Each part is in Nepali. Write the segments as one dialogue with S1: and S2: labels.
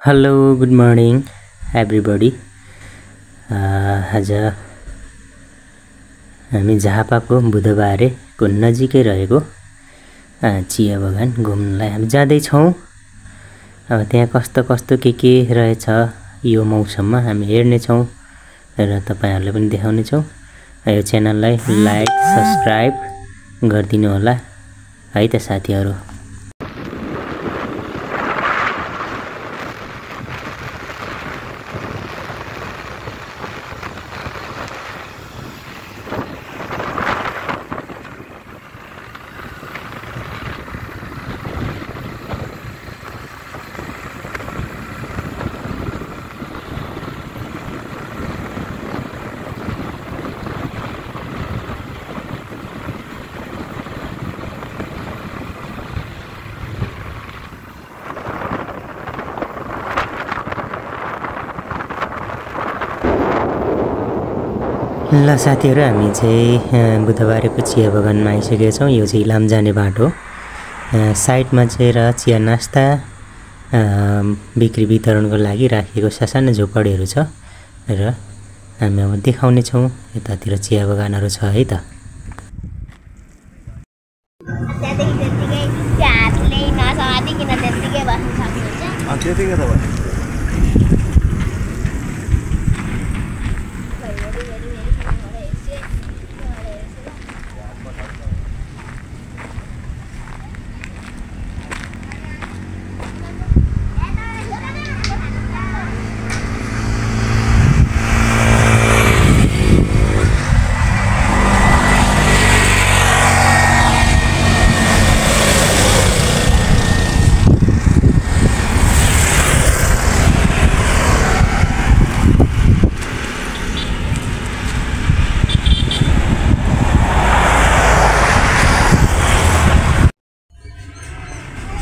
S1: Hello good morning everybody. आज हामी झापाको बुधबारेको नजिकै रहेको चिया बगान घुम्नलाई हामी जाँदैछौँ। अब त्यहाँ कस्तो कस्तो के रहेछ यो मौसममा हामी हेर्नेछौँ र तपाईहरुले पनि देखाउनेछौँ। यो च्यानललाई लाइक सब्स्क्राइब गरिदिनु होला है त साथीहरु। ल साथीहरु, हामी चाहिँ बुधबारेको चिया बगानमा आइसकेका छौँ। यो चाहिँ इलाम जाने बाटो। साइडमा चाहिँ र चिया नास्ता बिक्री वितरणको लागि राखिएको सासानो झोपडीहरू छ र हामी अब देखाउने छौँ। यतातिर चिया बगानहरू छ है त।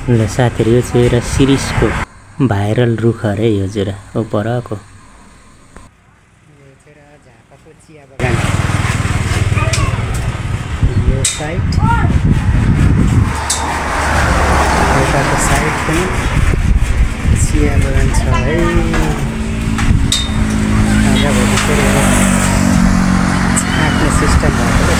S1: ल साथीहरु, यो चाहिँ एउटा सिरिसको भाइरल रुख अरे यो चाहिँ ओ परको। यो चाहिँ झापाको चिया बगान। यो साइड यताको साइड पनि चिया बगान छ है। आज भोलि फेरि आफ्नो सिस्टम भएको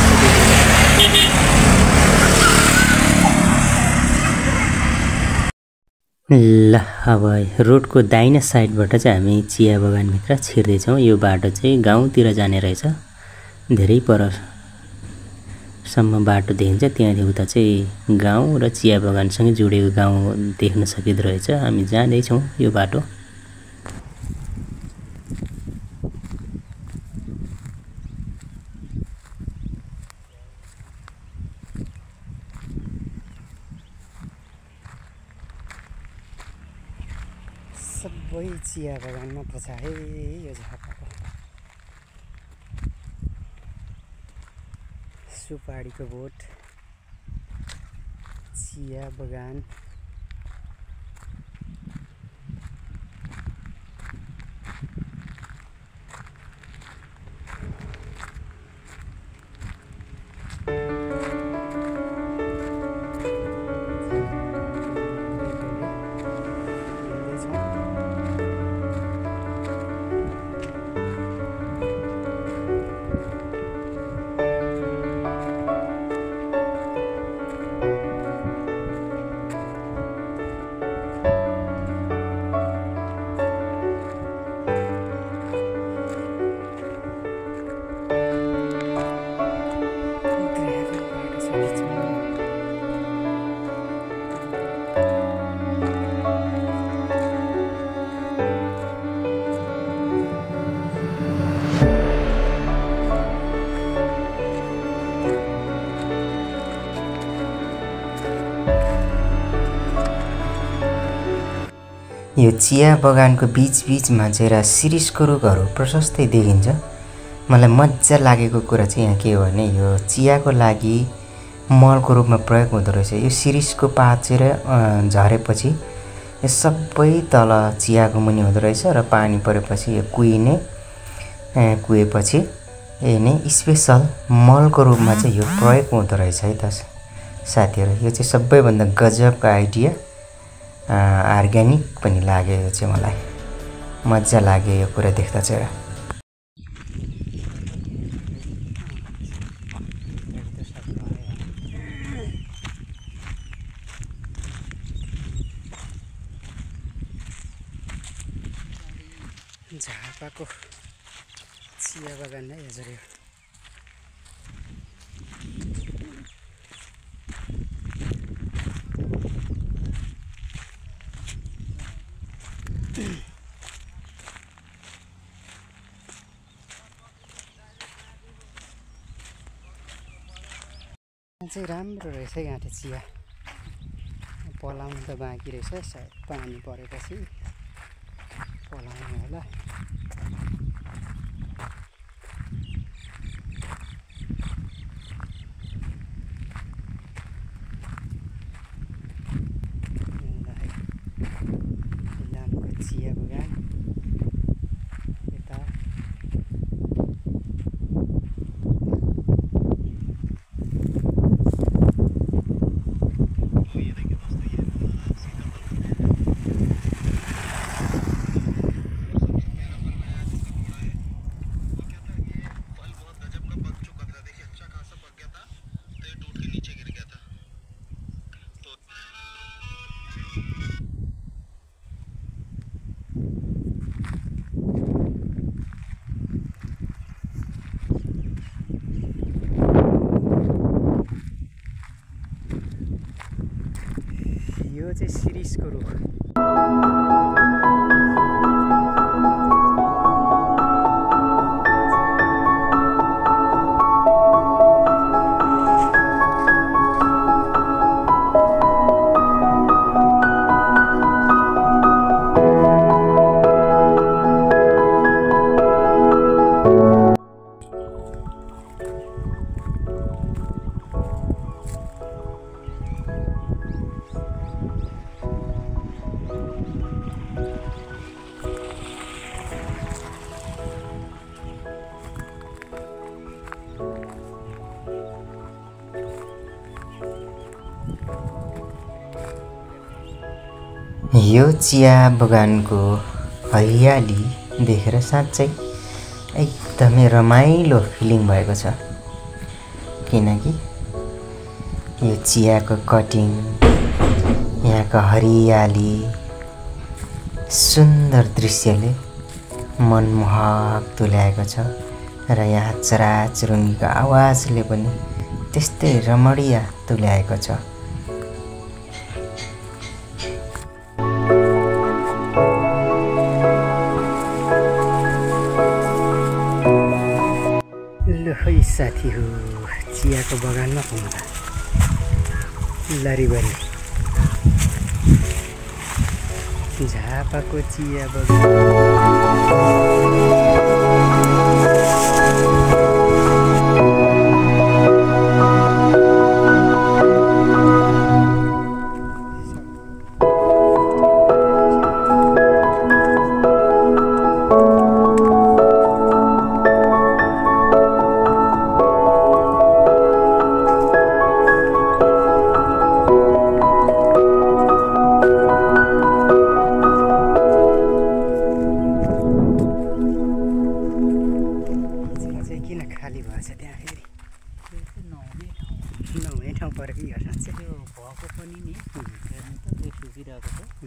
S1: ल अब रोडको दाहिने साइडबाट चाहिँ हामी चिया बगानभित्र छिर्दै छौँ। यो बाटो चाहिँ गाउँतिर जाने रहेछ। धेरै परसम्म बाटो देखिन्छ। त्यहाँदेखि उता चाहिँ गाउँ र चिया बगानसँगै जोडिएको गाउँ देख्न सकिँदो रहेछ। हामी जाँदैछौँ यो बाटो। सबै चिया बगान मात्र छ है यो झापाको। सुपारीको बोट, चिया बगान, यो चिया बगानको बीचमा चाहिँ र सिरिसको रुखहरू प्रशस्तै देखिन्छ। मलाई मजा लागेको कुरा चाहिँ यहाँ के हो भने यो चियाको लागि मलको रूपमा प्रयोग हुँदो रहेछ। यो सिरिसको पात चाहिँ झरेपछि यो सबै तल चियाको मुनि हुँदो रहेछ र पानी परेपछि यो कुएपछि यही स्पेशल मलको रूपमा चाहिँ यो प्रयोग हुँदो रहेछ है त साथीहरु। यो चाहिँ सबैभन्दा गजबको आइडिया अर्ग्यानिक पनि लाग्यो। यो चाहिँ मलाई मजा लाग्यो यो कुरा देख्दा चाहिँ।
S2: झापाको चिया बगान है हजुर। यो चाहिँ राम्रो रहेछ यहाँ त चिया। पलाउनु त बाँकी रहेछ, सायद पानी परेपछि पलाउनु होला। इलामको चिया बगान यता यो चाहिँ शिरीषको रुख।
S1: यो चिया बगानको हरियाली देखेर साँच्चै एकदमै रमाइलो फिलिङ भएको छ। किनकि यो चियाको कटिङ, यहाँको हरियाली, सुन्दर दृश्यले मनमोहक तुल्याएको छ र यहाँ चराचुरुङ्गीको आवाजले पनि त्यस्तै रमणीय तुल्याएको छ।
S2: खै साथी हो चियाको बगानमा पुग्दा लरीबरी झापाको चिया नहुने ठाउँ पऱ्यो कि यो साँच्चै यो भएको पनि नि हेर्नु त त्यो सुकिरहेको छ।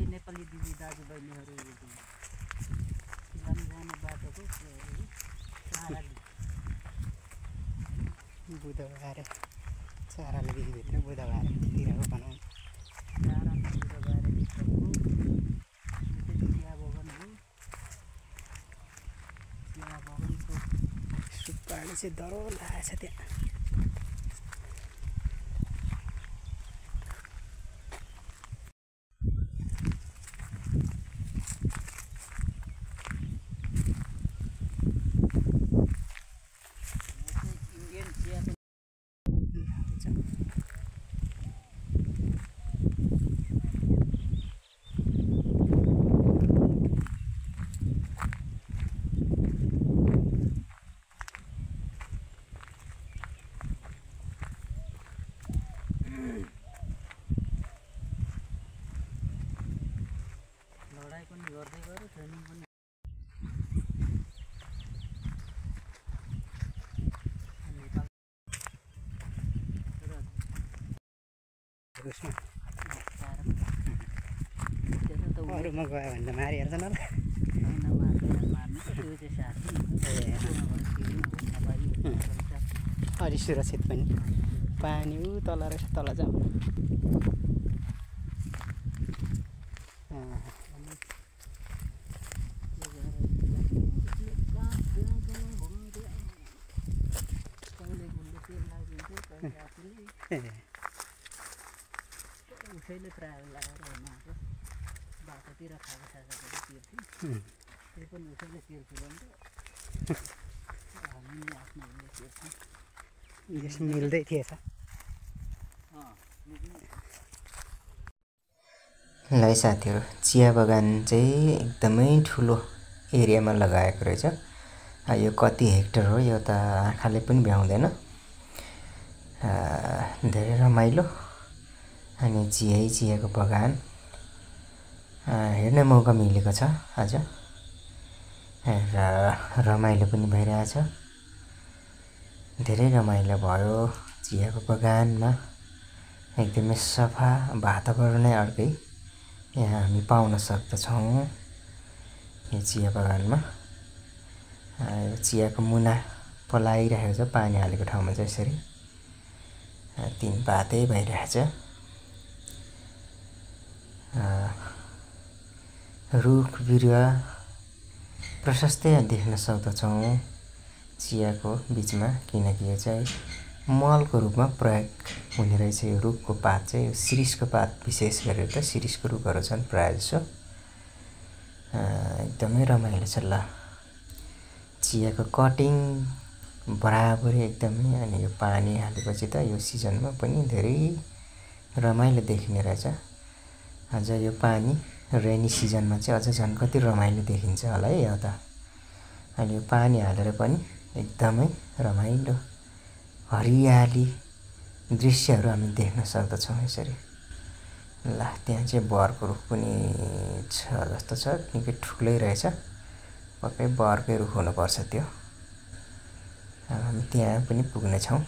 S2: नेपाली दिदी दाजुबहिनीहरू जाने बाटोको बुधबार 4 भित्र बुधबारतिरको बनाउनु सुपारी चाहिँ दरो लागेको छ त्यहाँ। उसमा अरूमा गयो भने त मारिहाल्छन् होला अलि सुरक्षित पनि पानी ऊ तल रहेछ तल जाउँ
S3: उसैले प्रायः लगाएर माछा बाटोतिर खाएको साझाहरू तिर्थ्यौँ त्यही पनि उसैले तिर्थ्यो भने त हामी नै आफ्नो तिर्थ्यौँ
S2: यसो मिल्दै थिएछ
S1: ल साथीहरू चिया बगान चाहिँ एकदमै ठुलो एरियामा लगाएको रहेछ यो कति हेक्टर हो यो त आँखाले पनि भ्याउँदैन धेरै रमाइलो अनि चियाको बगान हेर्ने मौका मिलेको छ आज र रमाइलो पनि भइरहेछ धेरै रमाइलो भयो चियाको बगानमा एकदमै सफा वातावरणै अर्कै यहाँ हामी पाउन सक्दछौँ यो चिया बगानमा यो चियाको मुना पलाइरहेको छ पानी हालेको ठाउँमा चाहिँ यसरी तीन पातै भइरहेछ रुख बिरुवा प्रशस्तै देख्न सक्दछौँ चियाको बिचमा किनकि यो चाहिँ मलको रूपमा प्रयोग हुने रहेछ यो रुखको पात चाहिँ शिरीषको पात विशेष गरेर त शिरीषको रुखहरू छन् प्रायः जसो एकदमै रमाइलो छ ल चियाको कटिङ बराबरी एकदमै अनि यो पानी हालेपछि त यो सिजनमा पनि धेरै रमाइलो देखिने रहेछ अझ यो पानी रेनी सिजनमा चाहिँ अझ झन् कति रमाइलो देखिन्छ होला है यो त अनि यो पानी हालेर पनि एकदमै रमाइलो हरियाली दृश्यहरू हामी देख्न सक्दछौँ यसरी ल त्यहाँ चाहिँ बरको रुख पनि छ जस्तो छ निकै ठुलै रहेछ पक्कै बरकै रुख हुनुपर्छ त्यो हामी त्यहाँ पनि पुग्नेछौँ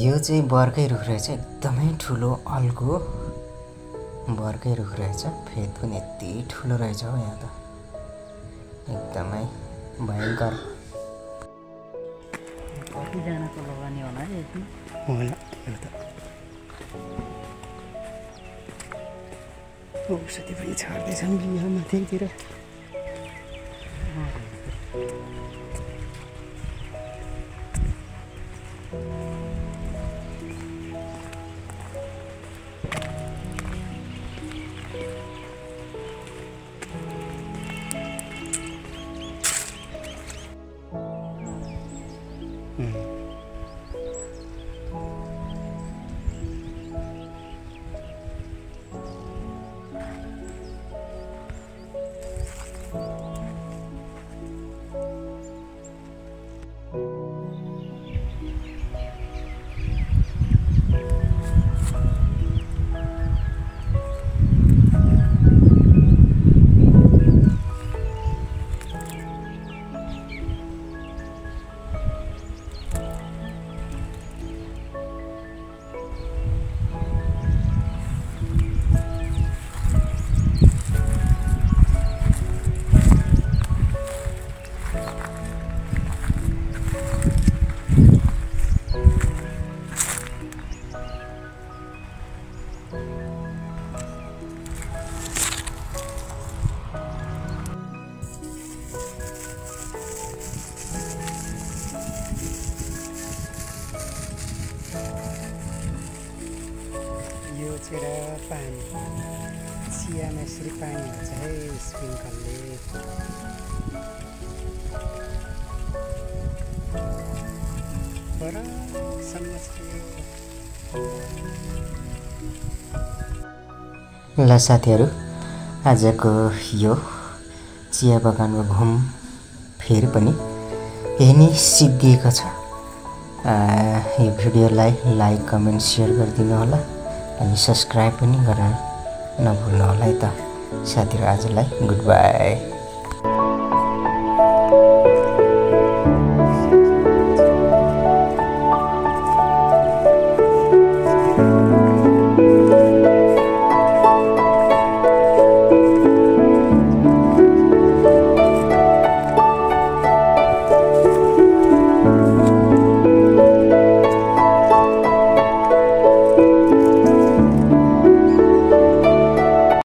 S1: यो चाहिँ बरकै रुख रहेछ एकदमै ठुलो अल्गो बरकै रुख रहेछ फेद पनि यति ठुलो रहेछ हो यहाँ त एकदमै भयङ्कर
S3: कतिजनाको लगानी होला है यसमा
S2: होला यो त औषधि पनि छर्दैछन् बिहा माथितिर र पानी चियामा यसरी पानी हाल्छ है स्प्रिङ्कलले फरकसम्म छ
S1: ल साथीहरू, आजको यो चिया बगानको घुम फेरि पनि यही नै सिद्धिएको छ। यो भिडियोलाई लाइक कमेन्ट सेयर गरिदिनु होला अनि सब्सक्राइब पनि गर्न नभुल्नु होला है त साथीहरू। आजलाई गुड बाई।